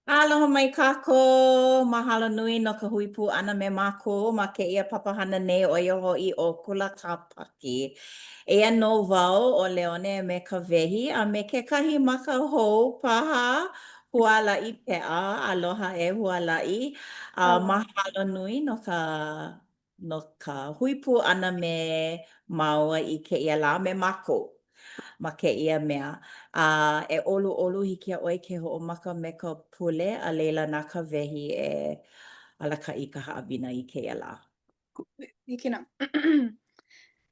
Aloha mai kākou! Mahalo nui no ka hui pū ʻana me mākou ma kēia papahana nei ʻo ia hoʻi ʻo Kula Kāpaki. Eia nō wau ʻo Leone me Kawehi a me kekahi maka hou paha, Hualaʻi Peʻa. Aloha e Hualaʻi. A mahalo nui no ka no ka hui pū ʻana me māua i kēia lā me mākou ma kēia mea. A e ʻoluʻolu, hiki iā ʻoe ke hoʻomaka me ka pule, a laila na Kawehi e alakaʻi i ka haʻawina i kēia lā. Hiki nō.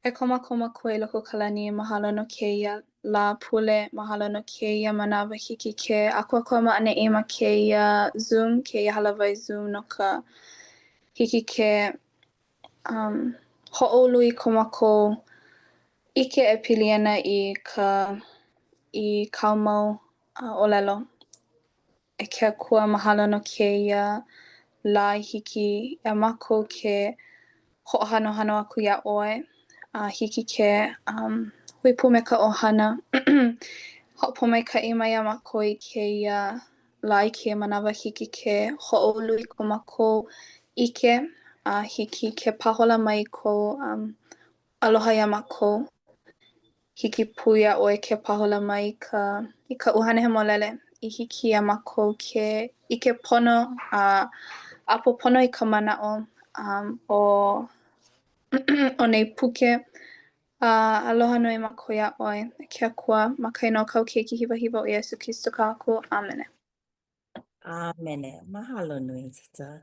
E ko mākou Makua i loko o ka lani, mahalo no kēia lā pule, mahalo no kēia manawa hiki ke ʻākoakoa ma ʻaneʻi ma kēia Zoom, kēia hālāwai Zoom no ka hiki ke um, hoʻoulu i ko mākou ʻike e pili ana i ka i kāu mau uh, ʻōlelo. E ke Akua, mahalo no kēia lā i hiki iā mākou ke hoʻohanohano aku iā ʻoe a hiki ke um, hui pū me ka ʻohana. Hoʻopōmaikaʻi mai iā mākou i kēia lā i kēia manawa hiki ke hoʻoulu i ko mākou ʻike a hiki ke pāhola mai kou um, aloha iā mākou. Hiki pū iā ʻoe ke pāhola mai i ka, i ka ʻUhane Hemolele i hiki iā mākou ke ʻike pono a ʻapo pono i ka manaʻo um, o, o nei puke. A aloha nui mākou iā ʻoe, e ke Akua, ma ka inoa o kāu Keiki hiwahiwa ʻo Iesū Kristo ka Haku. ʻĀmene. ʻĀmene. Mahalo nui, Tita.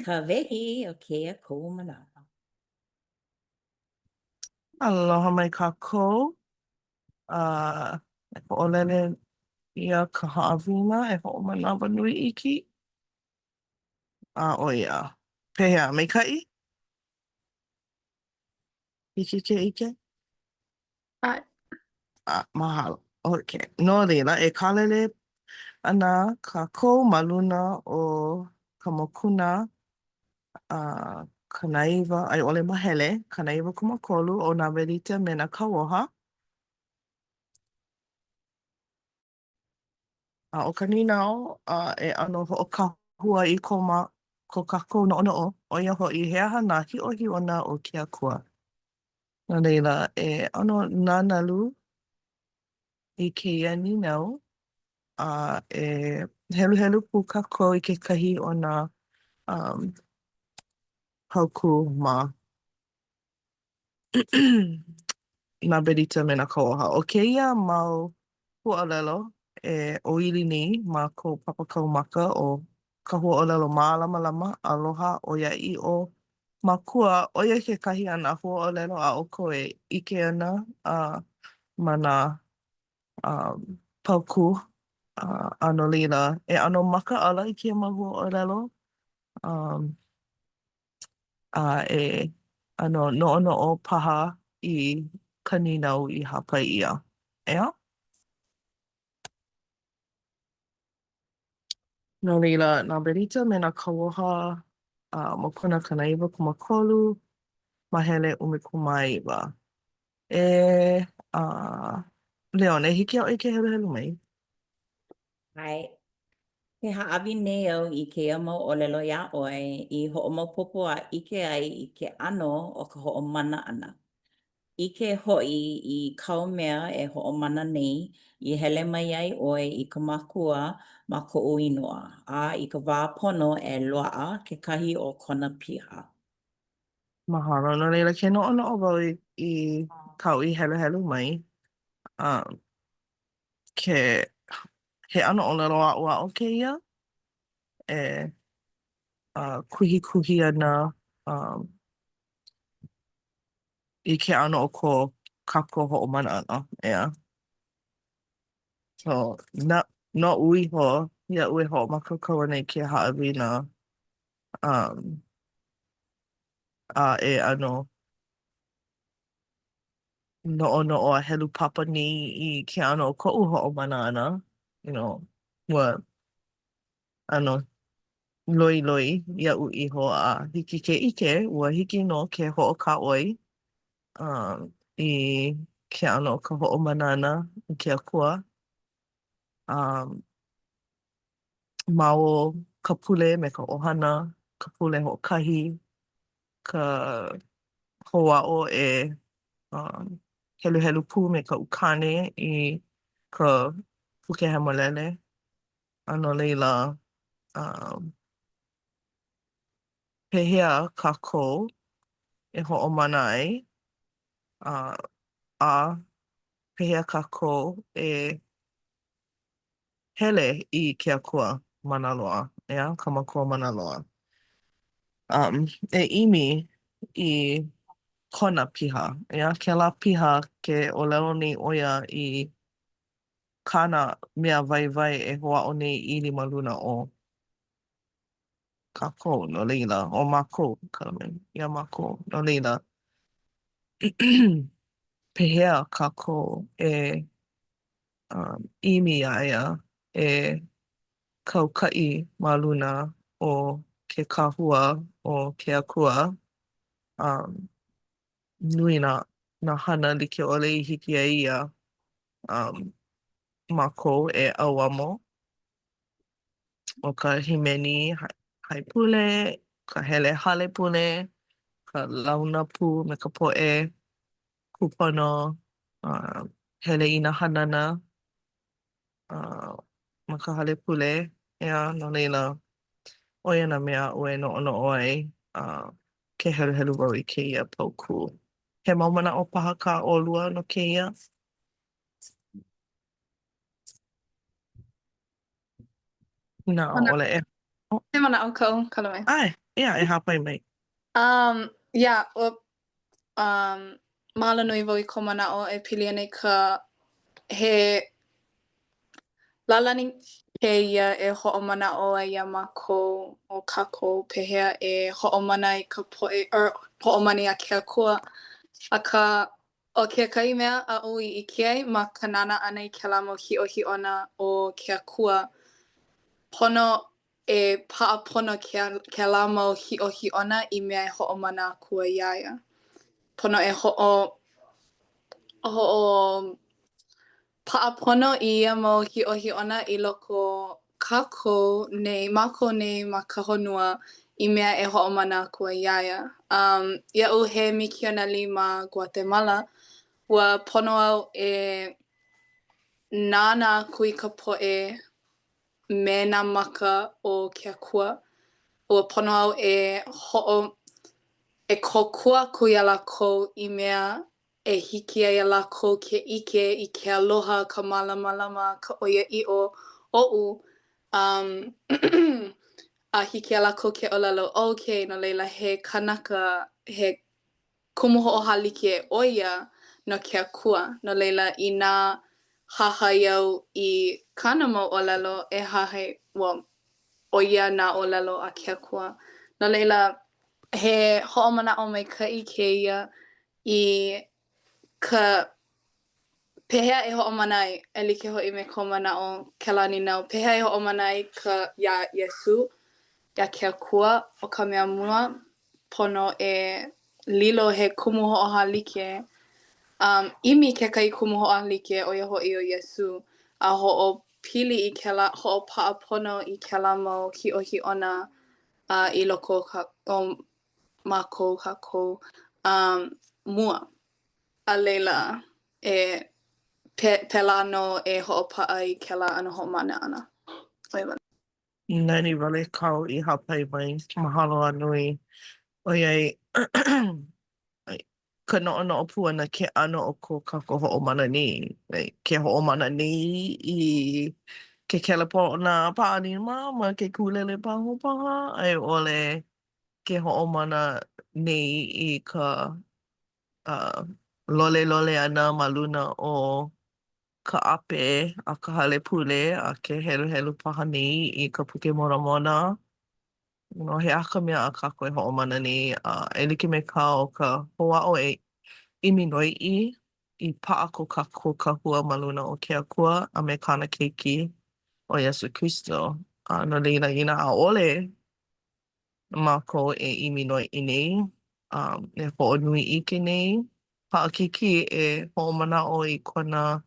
Kawehi, ʻo kēia kou manawa. Aloha mai kākou. Uh, e hoʻolele ʻia ka haʻawina e hoʻomanawanui iki. A ʻo ia. Pehea, maikaʻi? Hiki ke ʻike? ʻAe. A, mahalo. Okay. No laila, e kālele ana kākou ma luna o ka mokuna uh, 90, a i ʻole mahele, 93 o nā Welita me nā Kauoha. A ʻo ka nīnau uh, e ʻano hoʻokahua i ko, ma, ko kākou noʻonoʻo, ʻo ia hoʻi, he aha nā hiʻohiʻona o ke Akua? No laila, e ʻano nanalu i kēia nīnau, a e heluhelu pū kākou i kekahi o nā um, paukū ma nā Berita me nā Kauoha. ʻO kēia mau huaʻōlelo e ʻōʻili nei ma kou papa kaumaka ʻo ka huaʻōlelo mālamalama, aloha, ʻoiaʻiʻo, makua, ʻo ia kekahi o nā huaʻōlelo a ʻoukou e ʻike ana uh, ma nā um, paukū. Uh, a no laila, e ʻano makaʻala i kēia mau huaʻōlelo. Um, a e ʻano noʻonoʻo paha i ka nīnau i hāpai ʻia. ʻEā? No laila, nā Berita me nā Kauoha a mokuna 93, mahele 19. E a Leone, hiki iā ʻoe ke heluhelu mai? ʻAe. Ke hāʻawi nei au i kēia mau ʻōlelo iā ʻoe i hoʻomaopopo a ʻike ai i ke ʻano o ka hoʻomana ʻana. ʻIke hoʻi i kāu mea e hoʻomana nei, i hele mai ai ʻoe i ka Makua ma koʻu inoa, a i ka wā pono e loaʻa kekahi o kona piha. Mahalo. No laila, ke noʻonoʻo wau i, i kāu i heluhelu mai, um, ke, he ʻano ʻōlelo aʻoaʻo kēia e uh, kuhikuhi ana um, i ke ʻano o ko kākou hoʻomana ʻana, ʻeā. So, na, noʻu iho, iaʻu e hoʻomākaukau ana i kēia haʻawina, um, a e ʻano noʻonoʻo a helu papa nei i ke ʻano o koʻu hoʻomana ʻana, you know, ua ʻano loiloi iaʻu iho a hiki ke ʻike, ua hiki nō ke hoʻokāʻoi um, i ke ʻano o ka hoʻomana ʻana i ke Akua. Um. Ma o ka pule me ka ʻohana, ka pule hoʻokahi, ka hoʻāʻo e um heluhelu pū me kaʻu kāne i ka Puke Hemolele. A no laila, um pehea kākou e hoʻomana ai a a pehea kākou e hele i ke Akua mana loa, ʻeā, ka Makua mana loa. Um, e ʻimi i kona piha, ʻeā, kēlā piha ke ʻōlelo nei ʻo ia i kāna mea waiwai e hoʻāʻo nei e ili ma luna o kākou, no laila, ʻo mākou, ka mea, iā mākou, no laila, pehea kākou e um, ʻimi iā ia e kaukaʻi ma luna o ke kahua o ke Akua, um, nui nā, nā hana like ʻole i hiki ai iā um, mākou e ʻauamo. ʻO ka hīmeni haipule, ka hele hale pule, ka launa pū me ka poʻe kūpono, hele i nā hanana ma ka hale pule, ʻeā, no laila, ʻo ia nā mea aʻu e noʻonoʻo ai ke heluhelu wau i kēia paukū. He mau manaʻo paha kā ʻolua no kēia? Inā ʻaʻole e. He manaʻo koʻu, kala mai. ʻAe, yeah, e hāpai mai. Um, yeah, well, um, mahalo nui wau i kou manaʻo e pili ana i ka he lālani kēia e hoʻomanaʻo ai iā mākou o kākou pehea e hoʻomana i ka poʻe or hoʻomana iā ke Akua. Akā, ʻO kekahi mea aʻu i ʻike ai ma ka nānā ʻana i kēlā mau hiʻohiʻona o ke Akua, pono e paʻa pono kēlā mau hiʻohiʻona i mea e hoʻomana aku ai iā ia. Pono e hoʻo hoʻo paʻa pono i ia mau hiʻohiʻona i loko kākou nei, mākou nei ma ka honua i mea e hoʻomana aku ai iā ia. Um, iaʻu he mikioneli ma Guatemala, ua pono au e nānā aku i ka poʻe me nā maka o ke Akua. Ua pono au e hoʻo e kōkua aku iā lākou i mea e hiki ai iā lākou ke ʻike i ke aloha, ka mālamalama, ka ʻoiaʻiʻo oʻu, um, a hiki iā lākou ke ʻōlelo, okay, no laila he kanaka, he kumu hoʻohālike ʻo ia no ke Akua. No laila, inā hahai au i kāna mau ʻōlelo, e hahai, well, ʻo ia nā ʻōlelo a ke Akua. No laila, he hoʻomanaʻo maikaʻi kēia i ka pehea e hoʻomana ai, e like hoʻi me kou manaʻo kēlā nīnau, pehea e hoʻomana ai ka iā Iesū, iā ke Akua, ʻo ka mea mua, pono e lilo he kumu hoʻohālike, um, ʻimi kekahi kumu hoʻohālike, ʻo ia hoʻi ʻo Iesū, a hoʻopili i kēlā, hoʻopaʻa pono i kēlā mau hiʻohiʻona uh, i loko o ka, o mākou, kākou, um, mua. A laila, e pe, pēlā nō e hoʻopaʻa i kēlā ʻano hoʻomana ʻana. ʻO ia wale. Nani wale kāu i hāpai mai. Mahalo a nui. ʻOiai ka noʻonoʻo pū ʻana ke ʻano o ko kākou hoʻomana nei. Like, ke hoʻomana nei i ke kelepona pāʻani ma ma ke kūlelepaho paha a i ʻole ke hoʻomana nei i ka uh, lolelole ʻana ma luna o ka ʻape a ka hale pule a ke heluhelu paha nei i ka Puke Moramona. You know, he aha ka mea a kākou e hoʻomana nei a e like me kā o ka hoʻāʻo e ʻimi noiʻi i paʻa ko kākou kahua ma luna o ke Akua a me kāna Keiki ʻo Iesū Kristo. A no laila, inā ʻaʻole mākou e ʻimi noiʻi nei, um, e hoʻonui ʻike nei, paʻakikī e hoʻomanaʻo i kona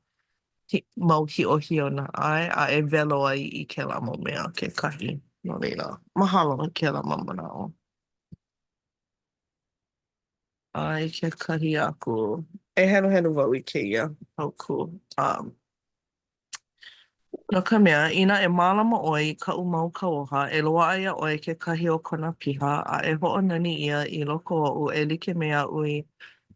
Mau hiʻohiʻona, ʻae, a e welo ai i kēlā mau mea kekahi. No laila, mahalo i kēlā mau manaʻo. A i kekahi aku, e heluhelu wau i kēia paukū. Um, No ka mea, inā e mālama ʻoe i kaʻu mau kauoha, e loaʻa iā ʻoe kekahi o kona piha, a e hoʻonani ia i loko oʻu e like me aʻu i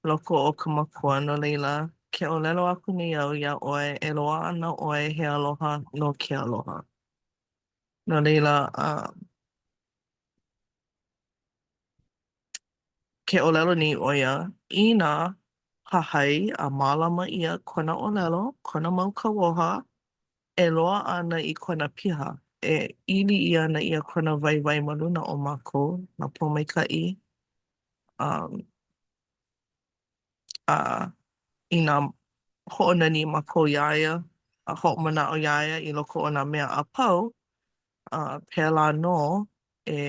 loko o ka Makua, no laila, ke ʻōlelo aku nei au iā ʻoe, e loaʻa ana ʻoe he aloha no ke aloha. No laila, ke ʻōlelo nei ʻo ia, inā hahai a mālama ʻia kona ʻōlelo, kona mau kauoha, e loaʻa ana i kona piha, e ili ʻia ana ia kona waiwai ma luna o mākou, nā pōmaikaʻi, um, a inā hoʻonani mākou iā ia, a hoʻomanaʻo iā ia i loko o nā mea a pau, uh, pēlā nō e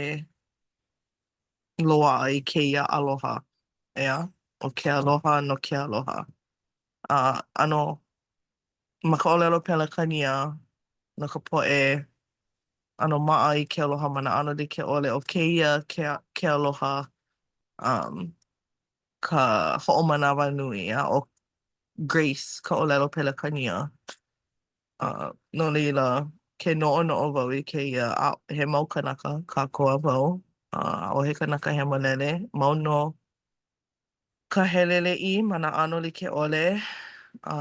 loaʻa ai kēia aloha, ʻeā? ʻO ke aloha no ke aloha. A ʻano, ma ka ʻōlelo Pelekania, no ka poʻe ʻano maʻa i ke aloha ma nā ʻano like ʻole, ʻo kēia ke ke aloha um, ka hoʻomanawanui, a ʻo grace ka ʻōlelo Pelekania. A no laila, ke noʻonoʻo wau i kēia, a he mau kanaka kākou a pau, a ʻaʻohe kanaka hemolele, mau nō ka heleleʻi ma nā ʻano like ʻole, a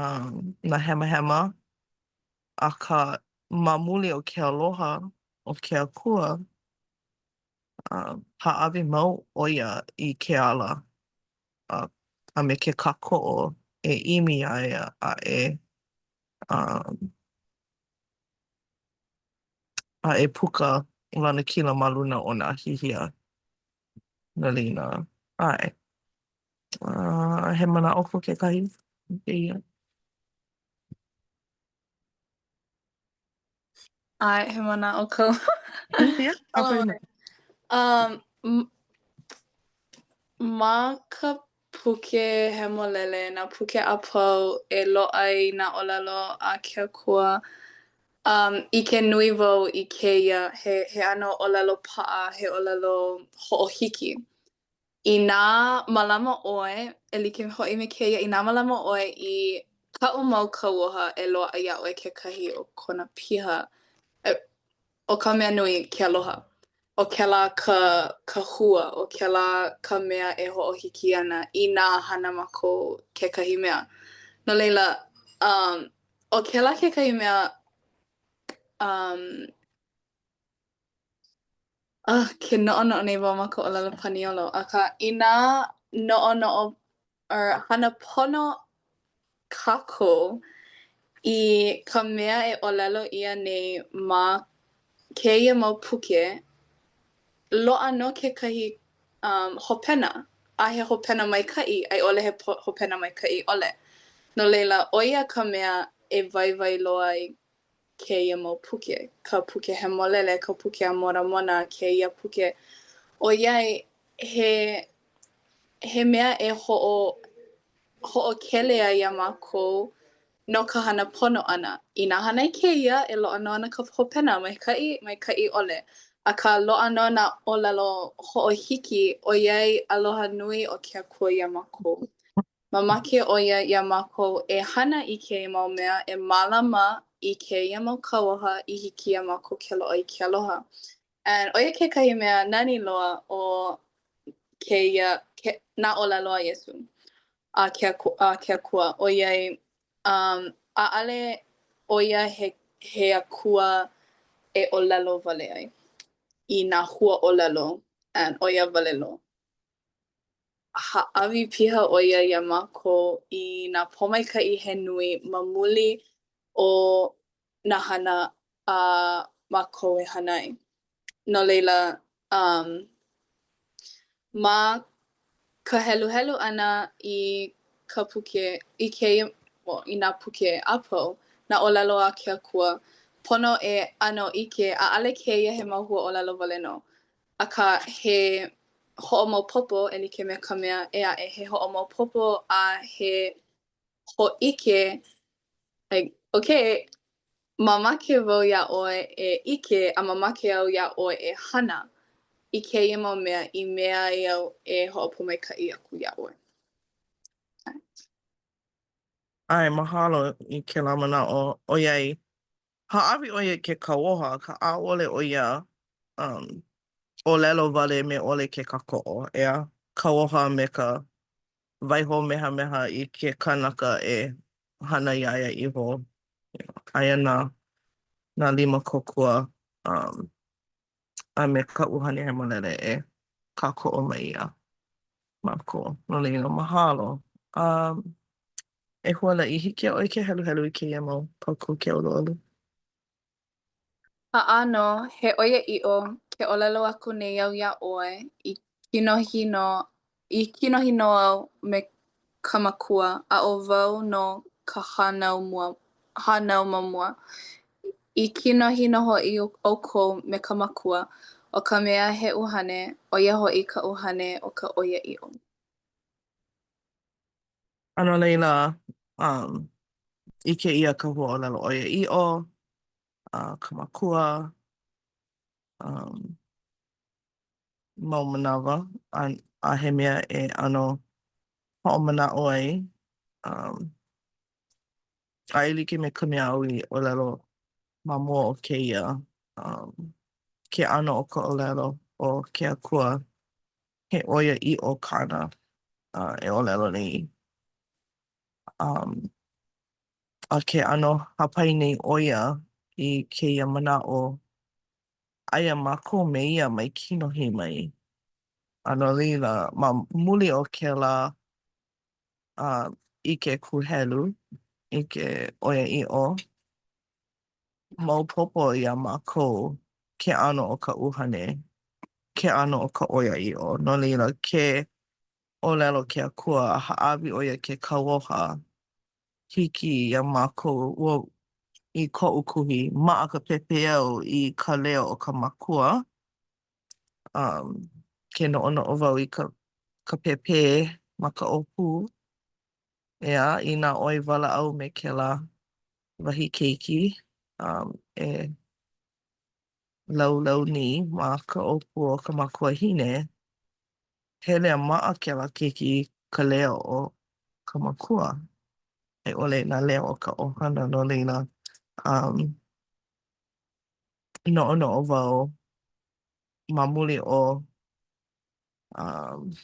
nā hemahema, akā ma muli o ke aloha o ke Akua, a hāʻawi mau ʻo ia i ke ala a, a me ke kākoʻo e ʻimi iā ia a e um, a e puka lanakila ma luna o nā hihia. No laila, ʻae. Uh, he manaʻo ko kekahi i kēia? ʻAe, he manaʻo kou. Yeah, hāpai mai. Um, ma ka puke hemolele, nā puke a pau e loaʻa ai nā ʻōlelo a ke Akua, um, ʻike nui wau i kēia, he, he ʻano ʻōlelo paʻa, he ʻōlelo hoʻohiki. Inā mālama ʻoe, e like hoʻi me kēia, inā mālama ʻoe i kaʻu mau kauoha e loaʻa iā ʻoe kekahi o kona piha, e, ʻO ka mea nui ke aloha. ʻO kēlā ka ka hua, ʻo kēlā ka mea e hoʻohiki ana inā hana mākou kekahi mea. No laila, um, ʻo kēlā kekahi mea, um, ah, ke noʻonoʻo nei wau ma ka ʻōlelo Paniolo, akā, inā noʻonoʻo or hana pono kākou i ka mea e ʻōlelo ʻia nei ma kēia mau puke, loaʻa nō kekahi um, hopena, a he hopena maikaʻi, a i ʻole he hopena maikaʻi ʻole. No laila, ʻo ia ka mea e waiwai loa ai kēia mau puke, ka puke hemolele, ka puke a Moramona, kēia puke, ʻoiai he he mea e hoʻo hoʻokele ai iā mākou no ka hana pono ʻana. Inā hana i kēia, e loaʻa nō ana ka hopena, maikaʻi, maikaʻi ʻole. Akā, loaʻa nō nā ʻōlelo hoʻohiki ʻoiai aloha nui o ke Akua iā mākou. Mamake ʻo ia iā mākou e hana i kēia mau mea, e mālama i kēia mau kauoha i hiki iā mākou ke loaʻa i ke aloha. And ʻo ia kekahi mea nani loa o kēia, ke, nā ʻōlelo a Iesū, a ke, a ke Akua, ʻoiai, um, ʻaʻale ʻo ia he, he Akua e ʻōlelo wale ai i nā hua ʻōlelo, and ʻo ia wale nō. Hāʻawi piha ʻo ia iā mākou i nā pōmaikaʻi he nui ma muli o nā hana a mākou e hana ai. No laila, um, ma ka heluhelu ʻana i ka puke, i kēia, well, i nā puke a pau, nā ʻōlelo a ke Akua, pono e ʻano ʻike, ʻaʻale kēia he mau hua ʻōlelo wale nō, akā he hoʻomaopopo e like me ka mea ʻē aʻe, he hoʻomaopopo a he hōʻike, like. Okay, mamake wau iā ʻoe e ʻike a mamake au iā ʻoe e hana i kēia mau mea i mea ai au e hoʻopōmaikaʻi aku iā ʻoe. ʻAe, mahalo i kēlā manaʻo ʻoiai hāʻawi ʻo ia i ke kauoha akā ʻaʻole ʻo ia um ʻōlelo wale me ʻole ke kākoʻo, ʻeā? Kauoha me ka waiho mehameha i ke kanaka e hana iā ia iho. Aia nā nā lima kōkua um a me ka ʻUhane Hemolele e kākoʻo mai iā mākou. No laila, mahalo. Um, e Hualaʻi, hiki iā ʻoe ke heluhelu i kēia mau paukū ke ʻoluʻolu? A ʻānō, he ʻoiaʻiʻo, ke ʻōlelo aku nei au iā ʻoe, i kinohi nō, i kinohi nō au me ka Makua, a ʻo wau nō ka hānau mua, hānau ma mua. I kinohi nō hoʻi ʻoukou me ka Makua, ʻo ka mea he ʻUhane, ʻo ia hoʻi ka ʻUhane o ka ʻoiaʻiʻo. A no laila, um, ʻike ʻia ka huaʻōlelo ʻoiaʻiʻo, uh, ka Makua, um, mau manawa, a, a he mea e ʻano hoʻomanaʻo ai, um, a e like me ka mea aʻu i ʻōlelo ma mua o kēia, um, ke ʻano o ka ʻōlelo o ke Akua, he ʻoiaʻiʻo kāna uh, e ʻōlelo nei. Um, a ke ʻano hāpai nei ʻo ia i kēia manaʻo, aia mākou me ia mai kinohi mai. A no laila, ma muli o kēlā uh, ʻike kūhelu, ʻike ʻoiaʻiʻo, maopopo iā mākou ke ʻano o ka ʻuhane, ke ʻano o ka ʻoiaʻiʻo. No laila, ke ʻōlelo ke Akua a hāʻawi ʻo ia ke kauoha, hiki iā mākou, ua, i koʻu kuhi, maʻa ka pepeiao i ka leo o ka Makua. Um, ke noʻonoʻo wau i ka, ka pēpē ma ka ʻōpū, ʻeā, inā ʻoe walaʻau me kēlā wahi keiki, um, e laulau nei ma ka ʻōpū o ka makuahine, hele a maʻa kēlā keiki i ka leo o ka makua a i ʻole nā leo o ka ʻohana no laila, um, noʻonoʻo wau ma muli o um,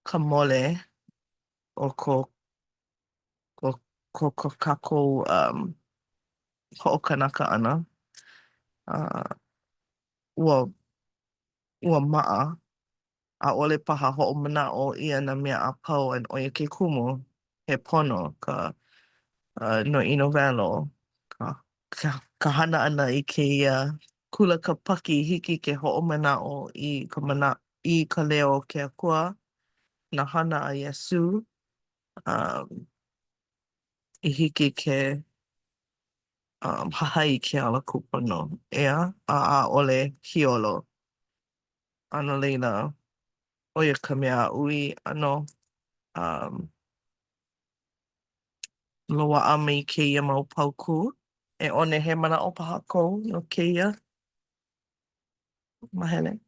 ka mole o ko o ko, ko kākou um, hoʻokanaka ʻana, uh, ua ua maʻa, ʻaʻole paha hoʻomanaʻo ʻia nā mea a pau a ʻo ia ke kumu, he pono ka uh, noiʻi nowelo, ka, ka, ka hana ʻana i kēia kula kāpaki hiki ke hoʻomanaʻo i ka mana i ka leo o ke Akua, nā hana a Iesū, um, i hiki ke um, hahai i ke ala kūpono, ʻeā, a ʻaʻole hiolo. A no laila, ʻo ia ka mea aʻu i ʻano um, loaʻa mai kēia mau paukū. E One, he manaʻo paha kou no kēia mahele?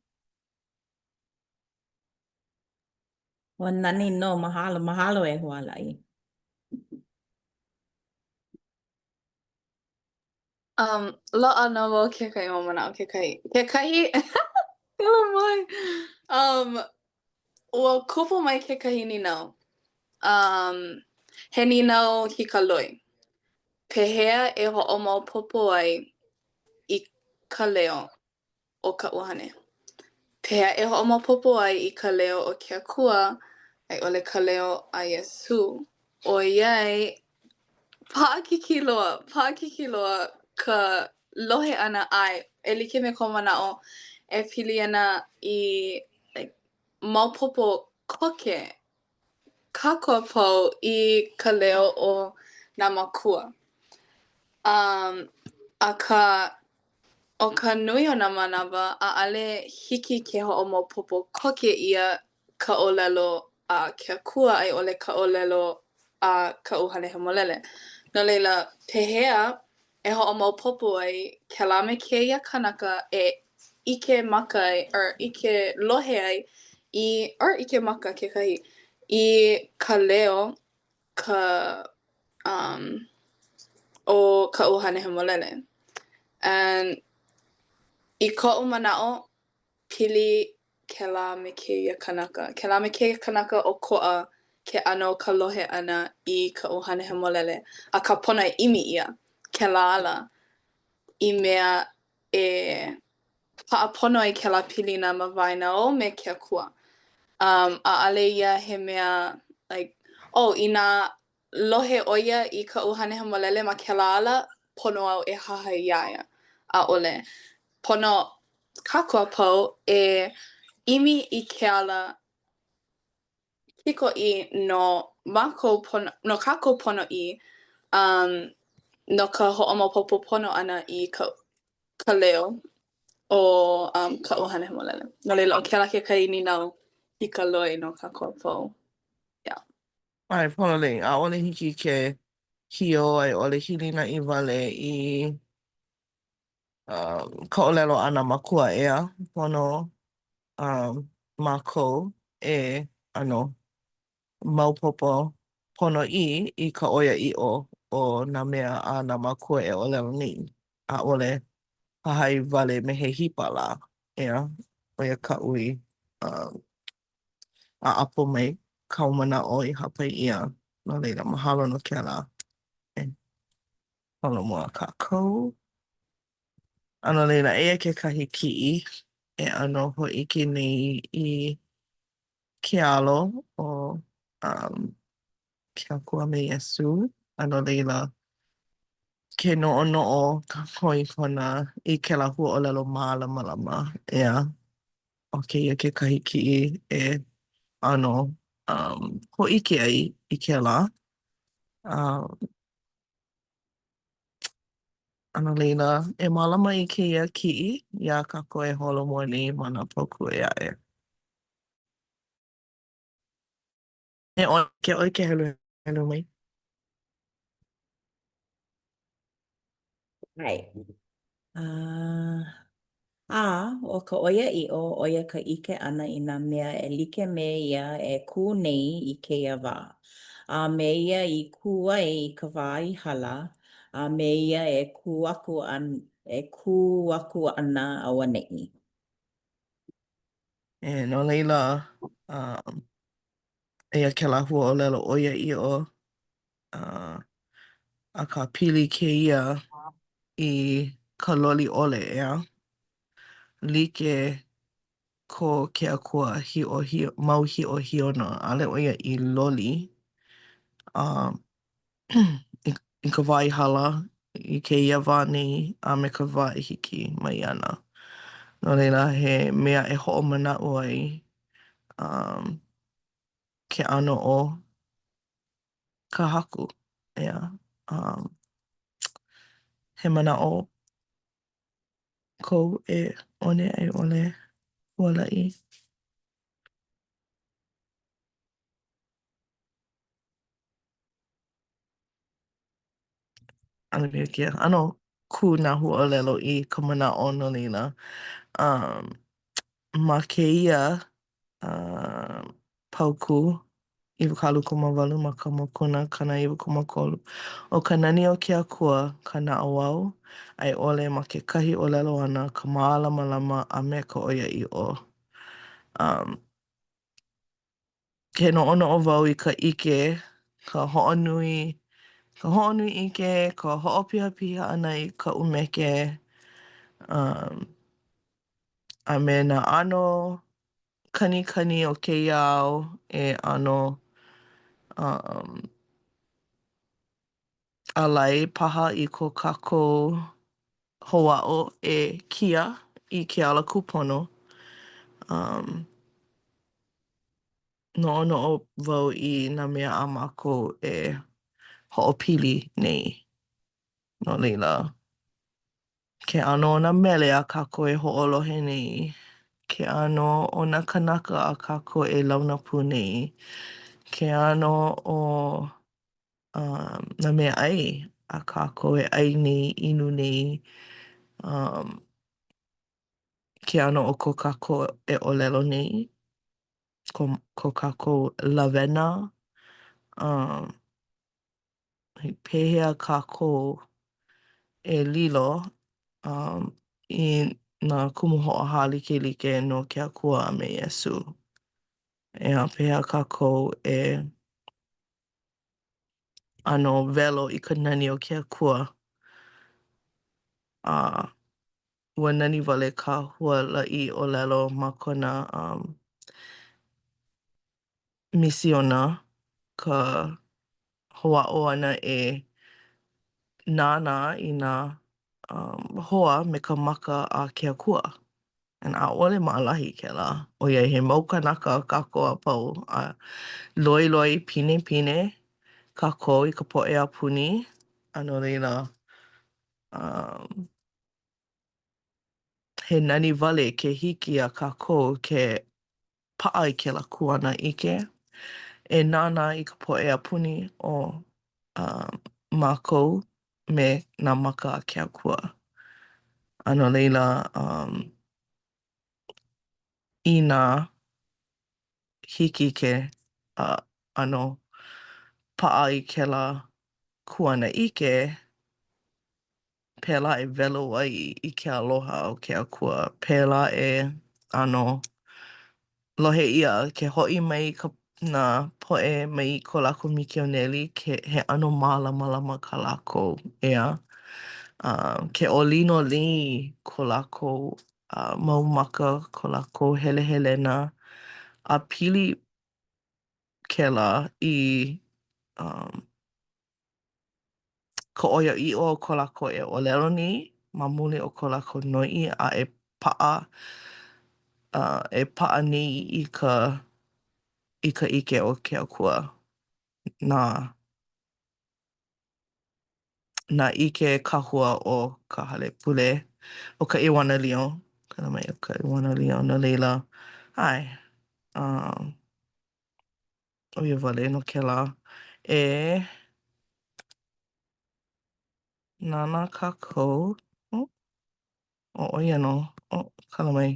Ua nani nō, mahalo, mahalo e Hualaʻi. Um, loaʻa nō wau kekahi mau manaʻo kekahi. Kekahi, alo mai. Um, ua kupu mai kekahi nīnau. Um, he nīnau hikaloi. Pehea e hoʻomaopopo ai i ka leo o ka ʻuhane? Pehea e hoʻomaopopo ai i ka leo o ke Akua a i ʻole ka leo a Iesū? ʻOiai, paʻakikī loa, paʻakikī loa ka lohe ʻana ʻae, e like me kou manaʻo e pili ana i like maopopo koke kākou a pau i ka leo o nā mākua. Um, akā, ʻo ka nui o nā manawa, ʻaʻale hiki ke hoʻomaopopo koke ʻia ka ʻōlelo a ke Akua a i ʻole ka ʻōlelo. a ka ʻUhane Hemolele. No laila, pehea e hoʻomaopopo ai kēlā me kēia kanaka e ʻike maka ai or ʻike lohe ai i or ʻike maka kekahi i ka leo ka um o ka ʻUhane Hemolele. And i koʻu manaʻo, pili kēlā me kēia kanaka. Kēlā me kēia kanaka ʻokoʻa ke ʻano o ka lohe ʻana i ka ʻUhane Hemolele, akā pono e ʻimi ʻia kēlā ala i mea e paʻa pono ai kēlā pilina ma waena ou me ke Akua. Um, ʻaʻole ia he mea like, oh, inā lohe ʻo ia i ka ʻUhane Hemolele ma kēlā ala, pono au e hahai iā ia. ʻAʻole. Pono kākou a pau e ʻimi i ke ala kikoʻī no mākou pono, no kākou ponoʻī, um, no ka hoʻomaopopo pono ʻana i ka, ka leo o um, ka ʻUhane Hemolele. No laila, ʻo kēlā kekahi nīnau hikaloi no kākou a pau. Yeah. ʻAe, pololei, ʻaʻole hiki ke hiō a i ʻole hilinaʻi wale i ka ʻōlelo a nā mākua, ʻeā? Pono mākou e ʻano maopopo ponoʻī i ka ʻoiaʻiʻo o nā mea a nā mākua e ʻōlelo nei. ʻAʻole hahai wale me he hipa lā, ʻeā? ʻO ia kaʻu i ʻaʻapo mai kāu manaʻo i hāpai ʻia. No laila, mahalo no kēlā. E holomua kākou. A no laila, eia kekahi kiʻi e ʻano hōʻike nei i ke alo o um, ke Akua me Iesū. A no laila, ke noʻonoʻo kākou i kona, i kēlā huaʻōlelo mālamalama, ʻeā? ʻO kēia kekahi kiʻi e ʻano um, hōʻike ai i kēlā. Um, a no laila, e mālama i kēia kiʻi iā kākou e holomua nei ma nā paukū ʻē aʻe. E ʻoe, ke ʻoe ke heluhelu mai. ʻAe. A, ʻo ka ʻoiaʻiʻo, ʻo ia ka ʻike ʻana i nā mea e like me ia e kū nei i kēia wā, a me ia i kū ai i ka wā i hala, a me ia e kū aku e kū aku ana auaneʻi. E, no laila, um, eia kēlā huaʻōlelo ʻoiaʻiʻo, uh, akā pili kēia i ka loli ʻole, ʻeā? Like ko ke Akua hiʻohi mau hiʻohiʻona, ʻaʻole ʻo ia i loli, um, i ka wā i hala, i kēia wā nei, a me ka wā e hiki mai ana. No laila, he mea e hoʻomanaʻo ai um, ke ʻano o ka Haku, ʻeā. Um, he manaʻo kou e One a i ʻole Hualaʻi? ʻAno pilikia. ʻAno kū nā huaʻōlelo i ka manaʻo no laila. Um, ma kēia uh, paukū 28 ma ka mokuna 93, ʻo ka nani o ke Akua ka naʻauao, a i ʻole ma kekahi ʻōlelo ʻana ka mālamalama a me ka ʻoiaʻiʻo. Um, Ke noʻonoʻo wau i ka ʻike, ka hoʻonui, ka hoʻonui ʻike, ka hoʻopihapiha ʻana i ka ʻumeke, um, a me nā ʻano kanikani o kēia ao e ʻano um ālai paha i ko kākou hoʻāʻo e kia i ke ala kūpono. Um, noʻonoʻo wau i nā mea a mākou e hoʻopili nei. No laila, ke ʻano o nā mele a kākou e hoʻolohe nei, ke ʻano o nā kānaka a kākou e launa pū nei, ke ʻano o. Um, nā meaʻai a kākou e ʻai nei, inu nei. Um, ke ʻano o ko kākou e ʻōlelo nei, ko ko kākou lawena. Um, pehea kākou e lilo um i nā kumu hoʻohālikelike no ke Akua a me Iesū? ʻEā, pehea kākou e ʻano welo i ka nani o ke Akua? A ua nani wale kā Hualaʻi ʻōlelo ma kona um misiona ka hoʻāʻo ʻana e nānā i nā um hoa me ka maka a ke Akua. And ʻaʻole maʻalahi kēlā ʻoiai he mau kānaka kākou a pau a loiloi pinepine kākou i ka poʻe a puni. A no laila, um he nani wale ke hiki iā kākou ke paʻa i kēlā kuanaʻike e nānā i ka poʻe a puni o um mākou me nā maka a ke Akua. A no laila, um, inā hiki ke uh ʻano paʻa i kēlā kuanaʻike, pēlā e welo ai i ke aloha o ke Akua. Pēlā e ʻano lohe ʻia ke hoʻi mai ka nā poʻe mai ko lākou mikioneli ke he ʻano mālamalama kā lākou, ʻeā? A ke ʻōlino nei ko lākou mau maka, ko lākou helehelena a pili kēlā i um ka ʻoiaʻiʻo o ko lākou e ʻōlelo nei ma muli o ko lākou noiʻi a e paʻa uh e paʻa nei i ka i ka ʻike o ke Akua nā nā ʻike kahua o ka hale pule ʻo ka ʻEuanelio kala mai o ka ʻEuanelio. No laila, ʻae. Um ʻo ia wale nō kēlā. E nānā kākou. Oh, ʻo ia nō. Oh, kala mai.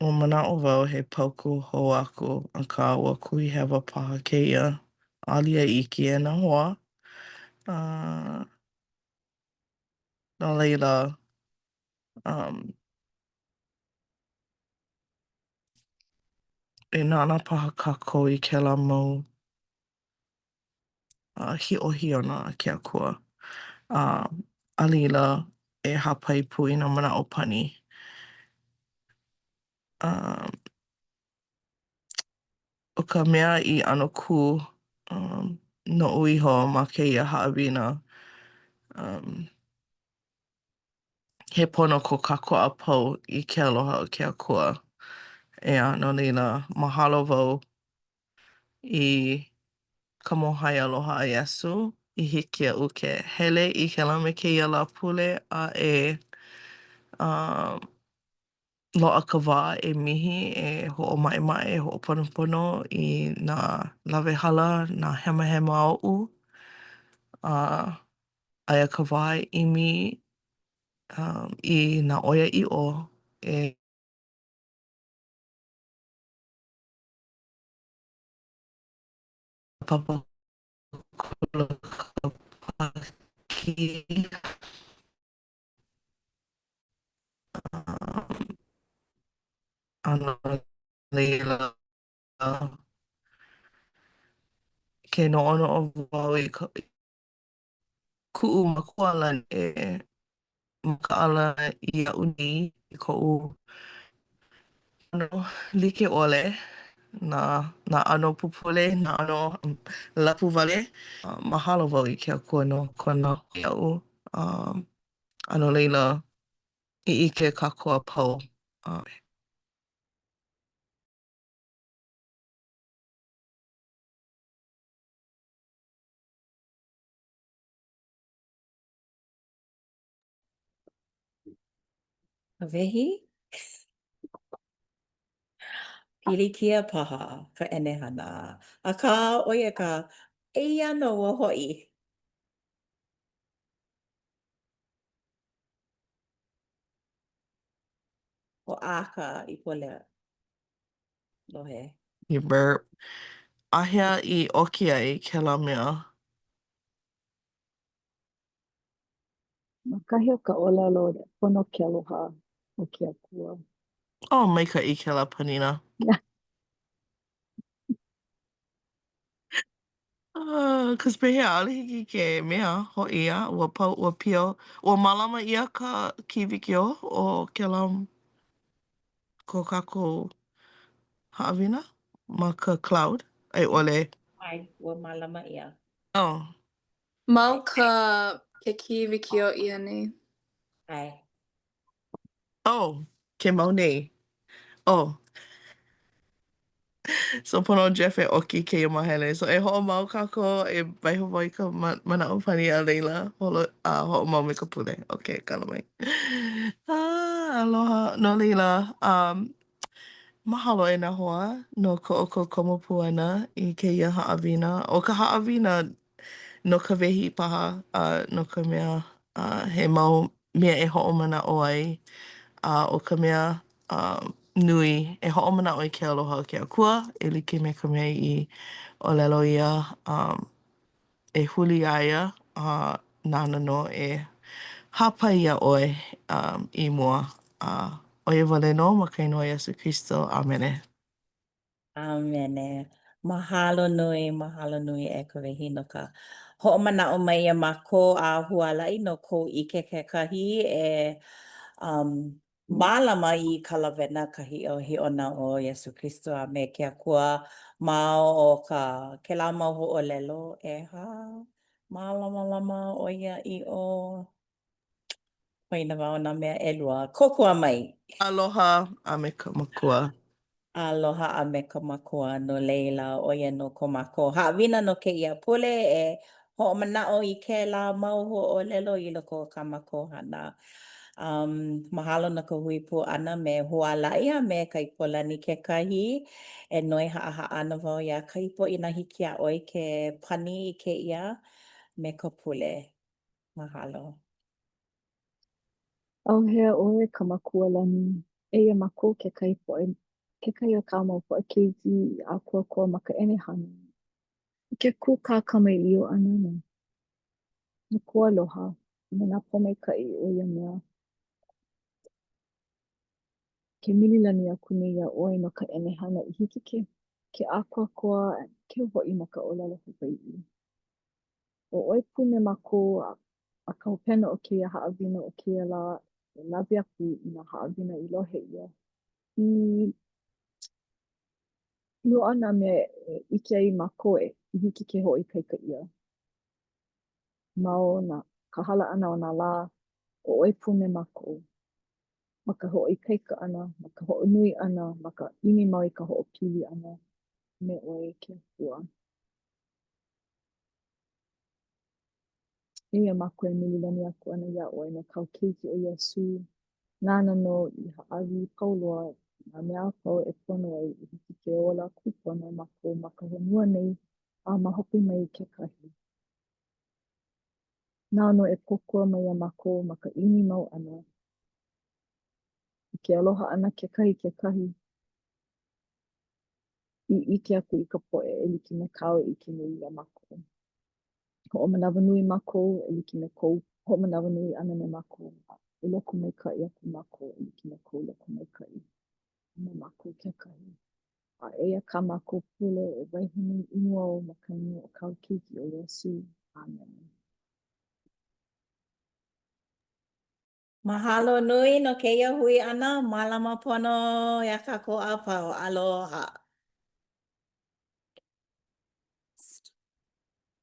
Ua manaʻo wau he paukū hou aku, akā ua kuhihewa paha kēia. Alia iki e nā hoa. Uh, no laila, um, e nānā paha kākou i kēlā mau uh, hiʻohiʻona a ke Akua. A a laila e hāpai pū i nā manaʻo pani. Um, ʻo ka mea i ʻano kū um, noʻu iho ma kēia haʻawina, um, he pono ko kākou a pau i ke aloha o ke Akua. ʻEā, no laila, mahalo wau i ka mōhai aloha a Iesū i hiki iaʻu ke hele i kēlā me kēia Lāpule a e um loaʻa ka wā e mihi, e hoʻomaʻemaʻe, e hoʻoponopono i nā lawehala, nā hemahema oʻu. A aia ka wā e ʻimi um i nā ʻoiaʻiʻo e Papa Kula Kāpaki. Um, a no laila, ke noʻonoʻo wau i ka kuʻu makua lani e makaʻala iaʻu nei i koʻu ʻano like ʻole, nā nā ʻano pupule, nā ʻano lapuwale. Mahalo wau i ke Akua no kona iaʻu. Um, a no laila, i ʻike kākou a pau. ʻAme. Kawehi? Pilikia paha ka ʻenehana, akā ʻo ia ka, eia nō ua hoʻi. Hoʻāka ipo leo lohe. He burp. Āhea i ʻoki ai kēlā mea? Ma kahi o ka ʻōlelo pono ke aloha o ke Akua. Oh, maikaʻi kēlā panina. Uh, cause pehea, ʻaʻole hiki ke mea hoʻi a ua pau, ua pio, ua mālama ʻia ka kīwikiō o kēlā ko kākou haʻawina ma ka cloud a i ʻole? ʻAe, ua mālama ʻia. Oh. Mau ka ke kīwikiō ʻia nei. ʻAe. Oh, ke mau nei. Oh. So pono ʻo Jeff e ʻoki i kēia māhele. So e hoʻomau kākou, e waiho wau i ka manaʻo pani a laila holo a hoʻomau me ka pule. Okay, kala mai. Ah, aloha. No laila, um, mahalo e nā hoa no ko ʻoukou komo pū ʻana i kēia haʻawina. ʻO ka haʻawina no ka wehi paha, a no ka mea, a he mau mea e hoʻomanaʻo ai, a ʻo ka mea nui, e hoʻomanaʻo i ke aloha o ke Akua e like me ka mea i ʻōlelo ʻia, e huli iā ia, a nāna nō e hāpai iā ʻoe i mua. A ʻo ia wale nō ma ka inoa Iesū Kristo. ʻĀmene. ʻĀmene. Mahalo nui, mahalo nui e Kawehi no ka hoʻomanaʻo mai iā mākou a hualaʻi no kou ʻike kekahi e um, mālama i ka lawena ka hiʻohiʻona o Iesū Kristo a me ke Akua ma o ka kēlā mau huaʻōlelo ʻehā mālamalama ʻoiaʻiʻo. Poina wau nā mea ʻelua. Kōkua mai! Aloha a me ka makua. Aloha a me ka makua. No laila, ʻo ia nō ko mākou haʻawina no kēia pule e hoʻomanaʻo i kēlā mau huaʻōlelo i loko o kā mākou hana. Um, mahalo no ka hui pū ʻana me Hualaʻi a me Kaipolani kekahi. E noi haʻahaʻa ana wau iā Kaipo inā hiki iā ʻoe ke pani i kēia me ka pule. Mahalo. ʻAuhea ʻoe ka Makua lani, eia mākou kekahi poʻe, kekahi o kāu mau poʻe keiki i ʻākoakoa ma ka ʻenehana i ke kūkā kamaʻilio ʻana no no kou aloha a me nā pōmaikaʻi o ia mea. Ke mililani aku nei iā ʻoe no ka ʻenehana i hiki ke ke ʻākoakoa keu hoʻi ma ka ʻōlelo Hawaiʻi. ʻO ʻoe pū me mākou a ka hopena o kēia haʻawina o kēia lā e lawe aku i nā haʻawina i lohe ʻia. I loaʻa nā mea e ʻike ai mākou e i hiki ke hoʻoikaika ʻia. Ma o nā ka hala ʻana o nā lā, ʻo ʻoe pū me mākou. Ma ka hoʻoikaika ʻana, ma ka hoʻonui ʻana, ma ka ʻimi mau i ka hoʻopili ʻana me ʻoe e ke Akua. Eia mākou e mililani aku ana iā ʻoe no kāu keiki ʻo Iesū, nāna nō i hāʻawi pau loa i nā mea a pau e pono ai i hiki ke ola kūpono mākou ma ka honua nei a ma hope mai kekahi. Nāu nō e kōkua mai iā mākou ma ka ʻimi mau ʻana i ke aloha ʻana kekahi i kekahi, i ʻike aku i ka poʻe e like me kāu e ʻike nei iā mākou. Hoʻomanawanui mākou e like me kou hoʻomanawanui ʻana me mākou, a e lokomaikaʻi aku mākou e like me kou lokomaikaʻi me mākou kekahi. A eia kā mākou pule e waiho nei i mua ou ma ka inoa o kāu Keiki ʻo Iesū. ʻĀmene. Mahalo nui no kēia hui ʻana. Mālama pono iā kākou a pau. Aloha.